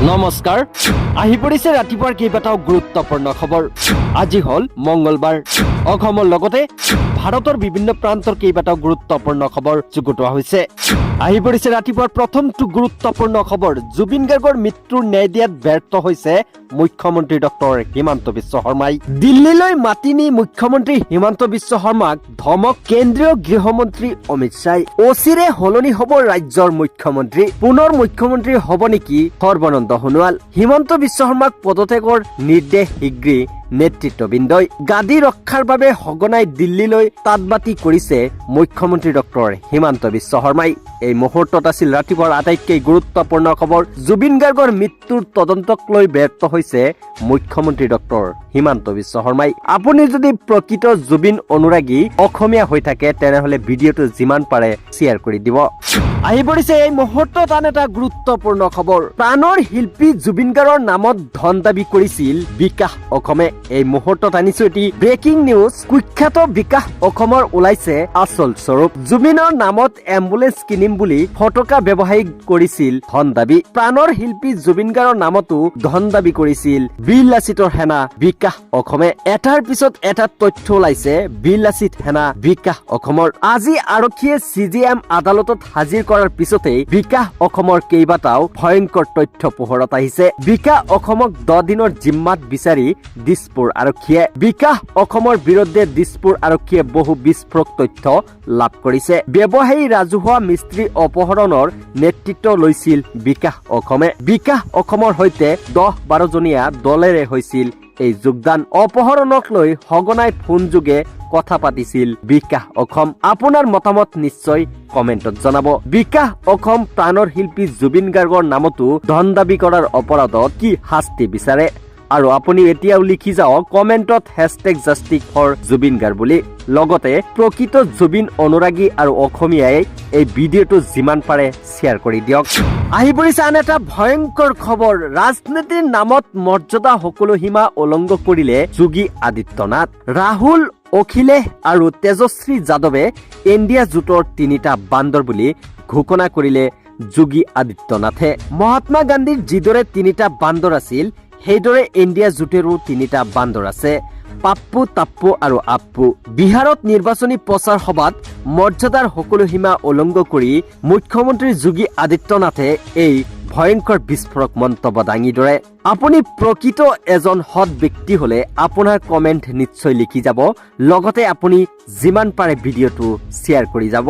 নমস্কাৰ, আহি পৰিছে ৰাতিপুৱাৰ কেইবাটাও গুৰুত্বপূৰ্ণ খবৰ। আজি হ'ল মংগলবাৰ। অসমৰ লগতে ভাৰতৰ বিভিন্ন প্ৰান্তৰ কেইবাটাও গুৰুত্বপূৰ্ণ খবৰ যুগুতোৱা হৈছে। আহি পৰিছে ৰাতিপুৱাৰ প্ৰথমটো গুৰুত্বপূৰ্ণ খবৰ। জুবিন গাৰ্গৰ মৃত্যুৰ ন্যায় দিয়াত ব্যৰ্থ হৈছে মুখ্যমন্ত্ৰী ডক্টৰ হিমন্ত বিশ্ব শৰ্মাই। দিল্লীলৈ মাতি নি মুখ্যমন্ত্ৰী হিমন্ত বিশ্ব শৰ্মাক ধমক কেন্দ্ৰীয় গৃহমন্ত্ৰী অমিত শ্বাহ। অচিৰে সলনি হ'ব ৰাজ্যৰ মুখ্যমন্ত্ৰী। পুনৰ মুখ্যমন্ত্ৰী হ'ব নেকি সৰ্বানন্দ সোণোৱাল? হিমন্ত বিশ্ব শৰ্মাক পদত্যাগৰ নিৰ্দেশ শীঘ্ৰেই নেতৃত্ববৃন্দই। গাদী ৰক্ষাৰ বাবে সঘনাই দিল্লীলৈ তাঁতবাতি কৰিছে মুখ্যমন্ত্ৰী ডক্টৰ হিমন্ত বিশ্ব শৰ্মাই। এই মুহূৰ্তত আছিল ৰাতিপুৱাৰ আটাইতকৈ গুৰুত্বপূৰ্ণ খবৰ। জুবিন গাৰ্গৰ মৃত্যুৰ তদন্তক লৈ ব্যৰ্থ হৈছে মুখ্যমন্ত্ৰী ডক্টৰ হিমন্ত বিশ্ব শৰ্মাই। আপুনি যদি প্ৰকৃত জুবিন অনুৰাগী অসমীয়া হৈ থাকে, তেনেহলে ভিডিঅ'টো যিমান পাৰে শ্বেয়াৰ কৰি দিব। আহি পৰিছে এই মুহূৰ্তত আন এটা গুৰুত্বপূৰ্ণ খবৰ। প্ৰাণৰ শিল্পী জুবিন গাৰ্গৰ নামত ধন দাবী কৰিছিল বিকাশ অসমে। এই মুহূৰ্তত আনিছো এটি ব্ৰেকিং নিউজ। কুখ্যাত বিকাশ অসমৰ ওলাইছে আচল স্বৰূপ। জুবিনৰ নামত এম্বুলেন্স কিনিম বুলি ফটকা ব্যৱসায়ীক কৰিছিল ধন দাবী। প্ৰাণৰ শিল্পী জুবিন গাৰ্গৰ নামতো ধন দাবী কৰিছিল বীৰ লাচিতৰ সেনা বিকাশ অসমে। এটাৰ পিছত এটা তথ্য ওলাইছে বীৰ লাচিত সেনা বিকাশ অসমৰ। আজি আৰক্ষীয়ে চিজেএম আদালতত হাজিৰ কৰাৰ পিছতেই বিকাশ অসমৰ কেইবাটাও ভয়ংকৰ তথ্য পোহৰত আহিছে। বিকাশ অসমক 10 দিনৰ জিম্মাত বিচাৰি দিছপুৰ আৰক্ষীয়ে। বিকাশ অসমৰ বিৰুদ্ধে দিছপুৰ আৰক্ষীয়ে বহু বিস্ফোৰক তথ্য লাভ কৰিছে। ব্যৱসায়ী ৰাজহুৱা মিস্ত্ৰী অপহৰণৰ নেতৃত্ব লৈছিল বিকাশ অসমে। বিকাশ অসমৰ সৈতে 10-12জনীয়া দলেৰে হৈছিল এই যোগদান। অপহৰণক লৈ সঘনাই ফোনযোগে কথা পাতিছিল বিকাশ অসম। আপোনাৰ মতামত নিশ্চয় কমেণ্টত জনাব। বিকাশ অসম প্ৰাণৰ শিল্পী জুবিন গাৰ্গৰ নামতো ধন দাবী কৰাৰ অপৰাধত কি শাস্তি বিচাৰে? আৰু আপুনি এতিয়াও লিখি যাওক কমেণ্টত #JusticeForZubeenGarg বুলি। লগতে প্ৰকৃত জুবিন অনুৰাগী আৰু অসমীয়াই এই ভিডিঅ'টো যিমান পাৰে শ্বেয়াৰ কৰি দিয়ক। আহি পৰিছে আন এটা ভয়ংকৰ খবৰ। ৰাজনীতিৰ নামত মৰ্যাদা সকলো সীমা উলংঘ কৰিলে যোগী আদিত্যনাথ। ৰাহুল, অখিলেশ আৰু তেজস্বী যাদৱে ইণ্ডিয়া জোঁটৰ তিনিটা বান্দৰ বুলি ঘোষণা কৰিলে যোগী আদিত্যনাথে। মহাত্মা গান্ধীৰ যিদৰে তিনিটা বান্দৰ আছিল, সেইদৰে ইণ্ডিয়া জোঁটেৰো তিনিটা বান্দৰ আছে, পাপ্পু, তাপ্পু আৰু আপ্পু। বিহাৰত নিৰ্বাচনী প্ৰচাৰ সভাত মৰ্যাদাৰ সকলো সীমা উলংঘ কৰি মুখ্যমন্ত্ৰী যোগী আদিত্যনাথে এই ভয়ংকৰ বিস্ফোৰক মন্তব্য দাঙি ধৰে। আপুনি প্ৰকৃত এজন সৎ ব্যক্তি হলে আপোনাৰ কমেণ্ট নিশ্চয় লিখি যাব। লগতে আপুনি যিমান পাৰে ভিডিঅ'টো শ্বেয়াৰ কৰি যাব।